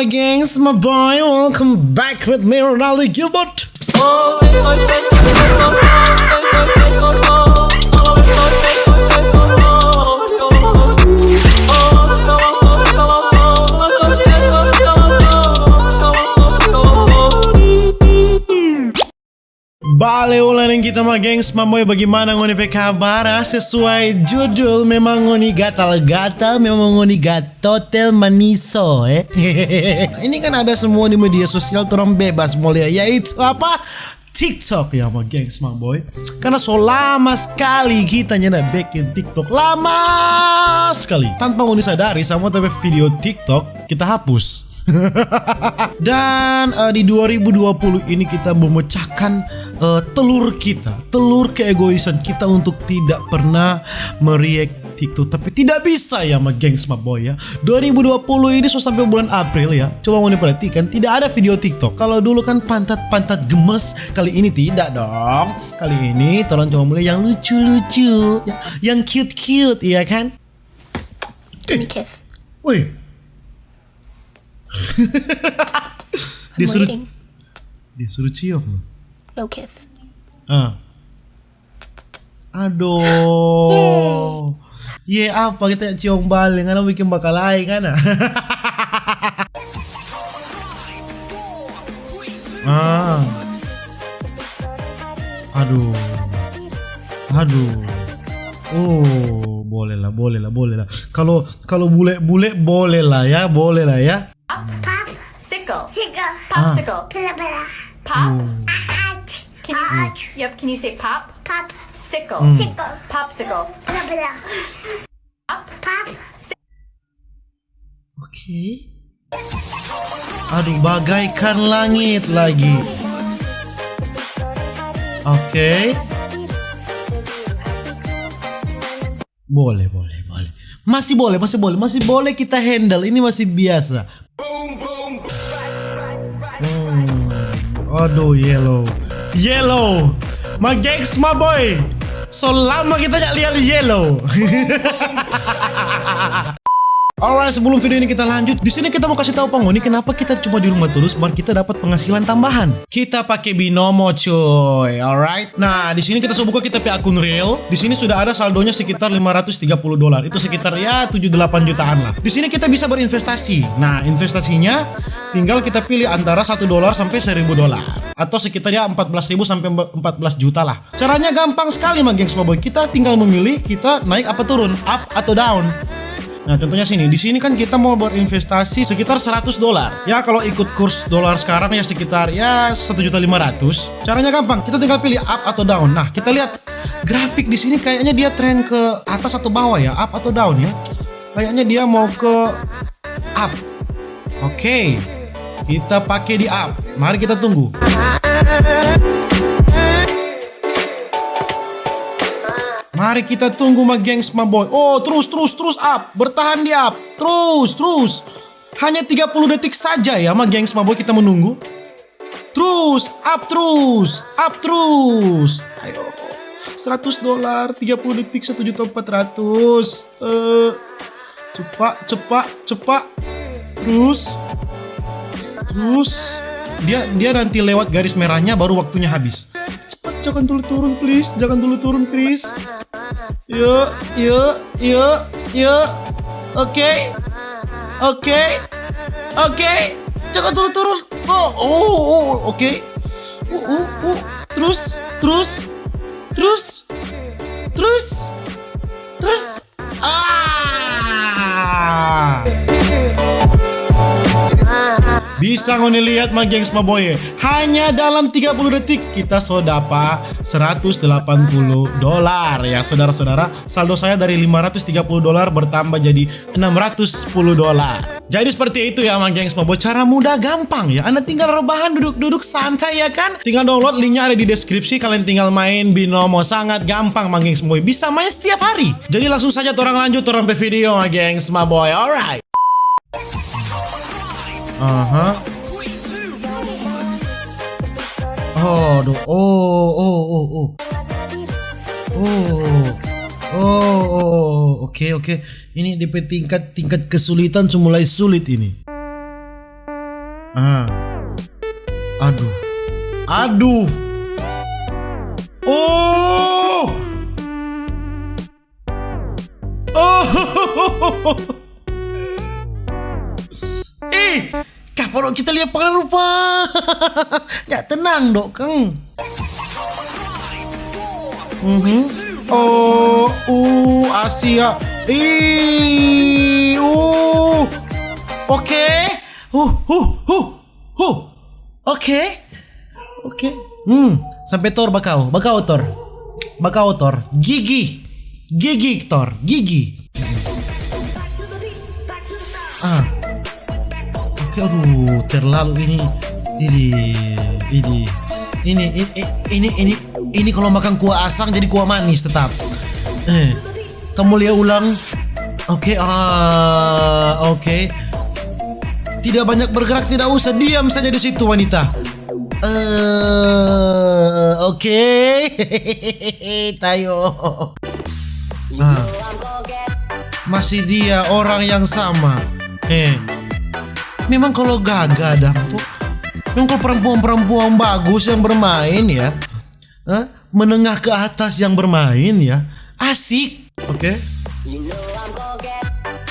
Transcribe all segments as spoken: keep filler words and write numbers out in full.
Gengs, my boy, welcome back with me, Ronaldo Gilbert. Bale ulang deng kita, my gengs, my boy. Bagimana ngoni pe kabar, ah? Sesuai judul, memang ngoni gatal-gatal, memang ngoni gatotel maniso, eh? Ini kan ada semua di media sosial, torang bebas mo lia, yaitu apa? TikTok ya, my gengs, my boy. Karena so lama skali kita nyanda bikin TikTok. Lama skali. Tanpa ngoni sadari, samua ta pe video TikTok kita hapus. Dan, eh, di dua ribu dua puluh ini kita memecahkan, eh, telur kita, telur keegoisan kita untuk tidak pernah mereact TikTok. Tapi tidak bisa ya, my gengs, my boy ya. Dua ribu dua puluh ini so sampe bulan April ya. Coba ngoni perhatikan, tidak ada video TikTok. Kalau dulu kan pantat-pantat gemes, kali ini tidak dong. Kali ini torang cuma mulai yang lucu-lucu, ya, yang cute-cute, ya kan? Give me kiss. Wih, dia I'm suruh, waiting. Dia suruh ciok loh. No kiss. Ah. Aduh. Ye apa kita ciong bale, ngana bikin bakalae ngana. Ah. Aduh. Aduh. Oh, boleh lah, boleh lah, boleh lah. Kalau kalau bule-bule boleh lah ya, boleh lah ya. Sickle. Sickle. Ah. Popsicle. Pula pula. Pop. Oh. At. Can you At. Yep, can you say pop? Pop. Sickle. Hmm. Sickle. Popsicle. Pula pula. Pop. Pop. Oke. Aduh, bagaikan langit lagi. Oke. Boleh, boleh, boleh. Masih boleh, masih boleh, masih boleh kita handle. Ini masih biasa. Hmm. Aduh, yellow. Yellow. My gengs, my boy. So lama kita nggak lihat yellow. Alright, sebelum video ini kita lanjut, di sini kita mau kasih tahu pa ngoni kenapa kita cuma di rumah terus, mar kita dapat penghasilan tambahan. Kita pakai Binomo, cuy. Alright. Nah, di sini kita so buka kita pe akun real. Di sini sudah ada saldonya sekitar lima ratus tiga puluh dolar. Itu sekitar ya tujuh delapan jutaan lah. Di sini kita bisa berinvestasi. Nah, investasinya tinggal kita pilih antara satu dolar sampai seribu dolar, atau sekitar ya empat belas ribu sampai empat belas juta lah. Caranya gampang sekali, my gengs, my boy. Kita tinggal memilih kita naik apa turun, up atau down. Nah, contohnya sini. Di sini kan kita mau berinvestasi sekitar seratus dolar. Ya, kalau ikut kurs dolar sekarang ya sekitar ya satu juta lima ratus. Caranya gampang. Kita tinggal pilih up atau down. Nah, kita lihat grafik di sini, kayaknya dia tren ke atas atau bawah ya, up atau down ya. Kayaknya dia mau ke up. Oke. Kita pakai di up. Mari kita tunggu. Mari kita tunggu, my gengs, my boy. Oh, terus, terus, terus up. Bertahan di up. Terus, terus. Hanya tiga puluh detik saja ya, my gengs, my boy, kita menunggu. Terus, up terus, up terus. Ayo. Seratus dolar, tiga puluh detik, satu juta empat ratus. Eh, cepat, cepat, cepat. Terus. Terus. Dia dia nanti lewat garis merahnya, baru waktunya habis. Cepat, jangan dulu turun, please. Jangan dulu turun, please. Yuk, yuk, yuk, yuk. Oke. Oke. Oke. Jangan dulu turun. Oh, oh, oh, oke. Uh, uh, uh. Terus, terus. Terus. Terus. Terus. Ah. Bisa ngoni lihat, my gengs, my boy. Hanya dalam tiga puluh detik kita so dapa seratus delapan puluh dolar ya, saudara-saudara. Saldo saya dari lima ratus tiga puluh dolar bertambah jadi enam ratus sepuluh dolar. Jadi seperti itu ya, my gengs, my boy. Cara mudah gampang ya. Anda tinggal rebahan, duduk-duduk santai ya kan. Tinggal download, linknya ada di deskripsi. Kalian tinggal main Binomo, sangat gampang, my gengs, my boy. Bisa main setiap hari. Jadi langsung saja torang lanjut torang pe video, my gengs, my boy. Alright. Aha. Oh, do, oh, oh, oh. Oh. Oh, oh, oh, oh. Oke, oke. Ini depe tingkat tingkat kesulitan su mulai sulit ini. Ah. Aduh. Aduh. Oh. Oh. Eh, kapo dok kita lia pangana rupa. Ya, tenang dok, Kang. Mhm. Oh, uh, Asia. Ih, uh. Oke. Huh, huh, huh, huh. Oke. Oke. Hmm, sampe Thor bakau, bakau Thor. Bakau Thor. Gigi. Gigi Thor, gigi. Ah. Oke, aduh, terlalu ini. Ini, ini. Ini, ini, ini, ini, ini kalau makan kuah asam jadi kuah manis tetap. Eh, kamu lia ulang. Oke, ah, oke. Tidak banyak bergerak, tidak usah, diam saja di situ, wanita. Eh, oke. Tayo. Ah. Masih dia orang yang sama. Eh. Memang kalau gaga dang tuh. Memang kalau perempuan-perempuan bagus yang bermain ya. Eh? Menengah ke atas yang bermain ya. Asik. Oke.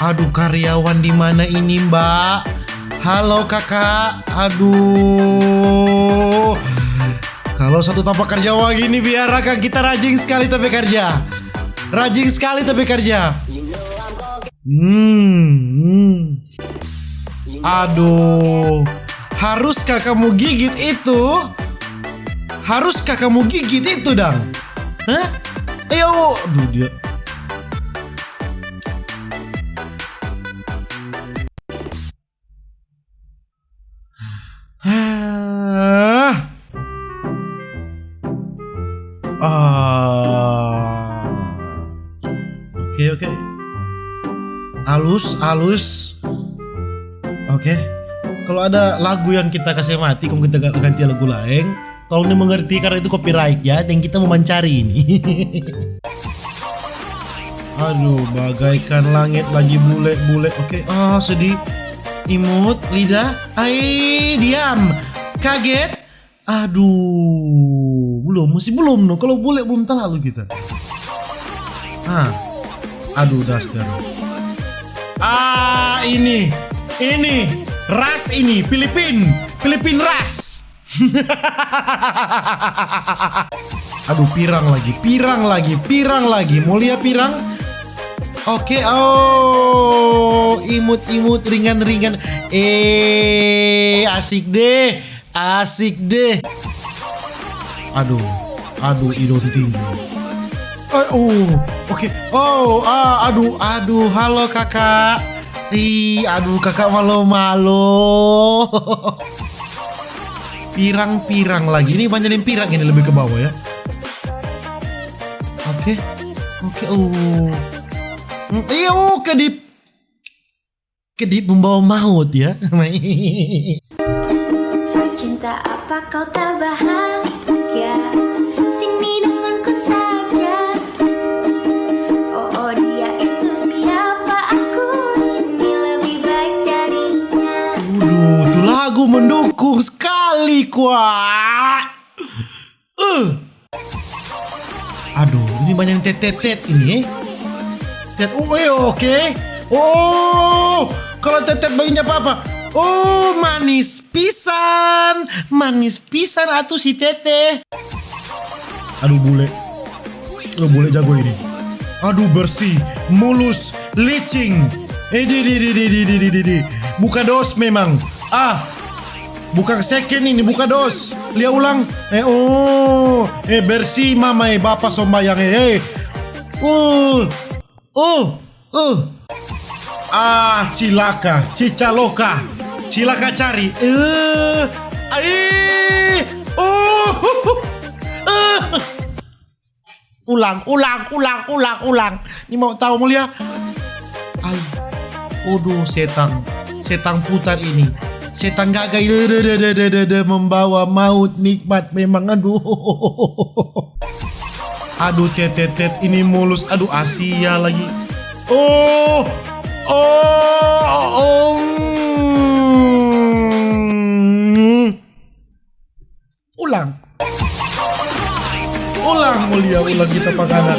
Aduh, karyawan di mana ini, Mbak? Halo, Kakak. Aduh. Kalau satu tampak kerja wah gini, biar akan kita rajin sekali tapi kerja. Rajin sekali tapi kerja. Hmm, hmm. Aduh. Haruskah kamu gigit itu? Haruskah kamu gigit itu, dang? Hah? Ayo, aduh dia. Ah. Ah. Oke, oke. Alus, alus. Oke. Kalau ada lagu yang kita kasih mati, kong kita ga-, ganti lagu laeng, tolong dimengerti karena itu copyright ya, dan kita mau mencari ini. Aduh, bagaikan langit lagi bule-bule. Oke, ah, sedih. Imut, lidah. Ai, diam. Kaget. Aduh, belum, masih belum no. Kalau bule belum terlalu kita. Ah, aduh, daster. Ah, ini, ini ras ini, Filipin, Filipin ras. Aduh, pirang lagi, pirang lagi, pirang lagi. Mau lia pirang? Oke, oh, imut-imut, ringan-ringan. Eh, asik deh, asik deh. Aduh, aduh, idon tinggi. Eh, oh, oke. Oh, ah, aduh, aduh, halo kakak. Ih, aduh, kakak malo-malo. Pirang-pirang lagi. Ini banyak yang pirang ini lebih ke bawah ya. Oke. Oke, oh. Hmm, iya, oh, kedip. Kedip membawa maut ya. Cinta apa kau tak bahagia? Sini denganku saja. Oh, oh, dia itu siapa? Aku ini lebih baik darinya. Waduh, tuh lagu mendukung sekali, kuat. Uh. Aduh, ini banyak yang tet-tet-tet ini, eh. Tet, oh, eh, oke. Oh, kalau tet-tet begini apa-apa. Oh, manis pisan. Manis pisan atuh si tete. Aduh, bule. Aduh, bule jago ini. Aduh, bersih, mulus, licin. Eh, di, di, di. Buka dos memang. Ah, buka second ini, buka dos. Lia ulang. Eh, oh, eh, bersih mama, eh, bapa sombayang, eh, eh. Uh, uh, uh. Ah, cilaka, cicaloka, cilaka cari. Eh, ai, uh, uh. Ulang, ulang, ulang, ulang, ulang. Ni mau tahu mulia? Ai. Aduh, setang. Setang putar ini. Setang gagai. De, de, de, de, de, de, de, membawa maut nikmat memang. Aduh. Aduh, tetetet ini mulus. Aduh, Asia lagi. Oh. Oh, oh, oh. Ulang, mulia, ulang kita pangana.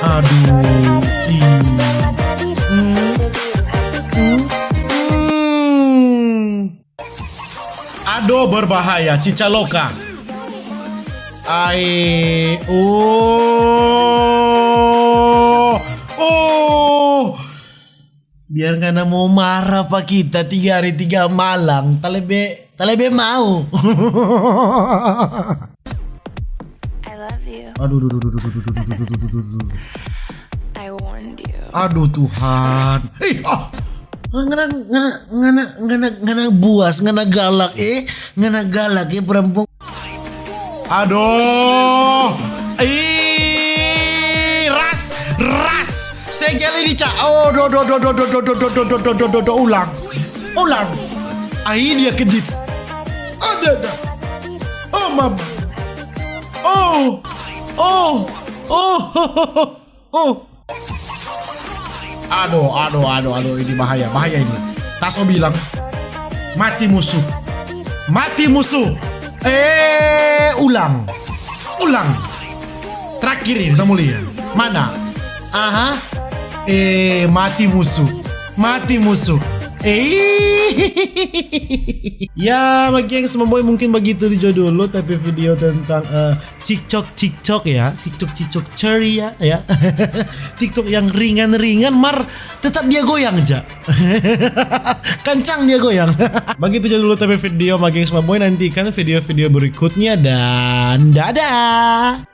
Aduh, ih. Hmm. Hmm. Hmm. Aduh, berbahaya, cicaloka. Ai, oh, oh. Biar ngana mo mara pa kita tiga hari tiga malam, ta lebe, ta lebe mau. I love you. Aduh, duh, duh, duh, duh, duh, duh, duh, duh, duh, duh, duh. I warned you. Aduh Tuhan. Eh, ah. Ngana, ngana, ngana, ngana, ngana buas, ngana galak, eh. Ngana galak, eh, perempuan. Aduh. Ih, ras, ras. Segel ini, Cak. Oh, do, do, do, ulang. Ulang. Ai, dia kedip. Ada, ada. Oh, mam. Oh. Oh. Oh. Oh. Aduh, aduh, aduh, aduh, ini bahaya, bahaya ini. Ta so bilang, mati musuh. Mati musuh. Eh, ulang. Ulang. Terakhir ini, ta mo lia. Mana? Aha. Eh, mati musuh. Mati musuh. Eh. Ya, bagi yang semua boy, mungkin begitu jo dulu, tapi video tentang, eh, TikTok, TikTok ya, TikTok, TikTok ceria ya. TikTok yang ringan-ringan, mar tetap dia goyang ja. Kancang dia goyang. Begitu jo dulu tapi video, bagi yang semua boy, nantikan video-video berikutnya dan dadah.